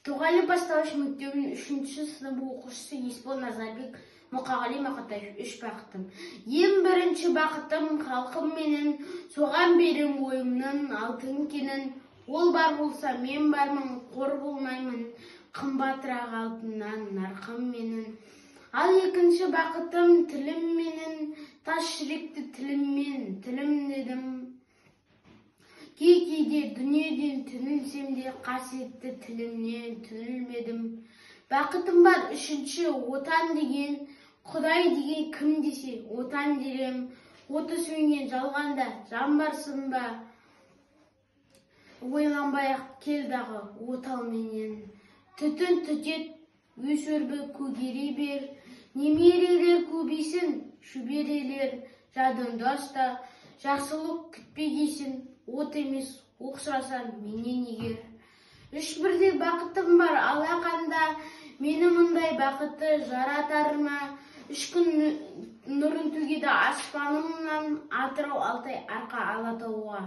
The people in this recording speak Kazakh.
Тоғайлы бастауыш мектебінің үшінші сынып оқушысы Есбол Назарбек Мұқағали Мақатаев. Үш бақытым. Ең бірінші бақытым халқым менің, соған берем ойымның алтын кенін. Ол бар болса, мен бармын, қор болмаймын, қымбатырақ алтыннан нарқым менің. Ал екінші бақытым тілім менің, тас жүректі тіліммен тілімдедім. Кей-кейде дүниеден түңілсем де, қасиетті тілімнен түңілмедім. Бақытым бар үшінші, Отан деген, Құдай деген кім десе, Отан дерем. Оты сөнген жалғанда жан барсың ба? Ойланбай-ақ кел дағы отал менен. Түтін түтет, өс өрбі көгере бер. Немерелер көбейсін, шөберелер жадыңда ұста. Жақсылық күтпегейсің, от емес, оқ сұрасаң менен егер. Үш бірдей бақытым бар алақанда, мені мұндай бақытты жаратар ма? Үш күн нұрын төгеді аспанымнан, Атырау, Алтай, Арқа, Алатауға.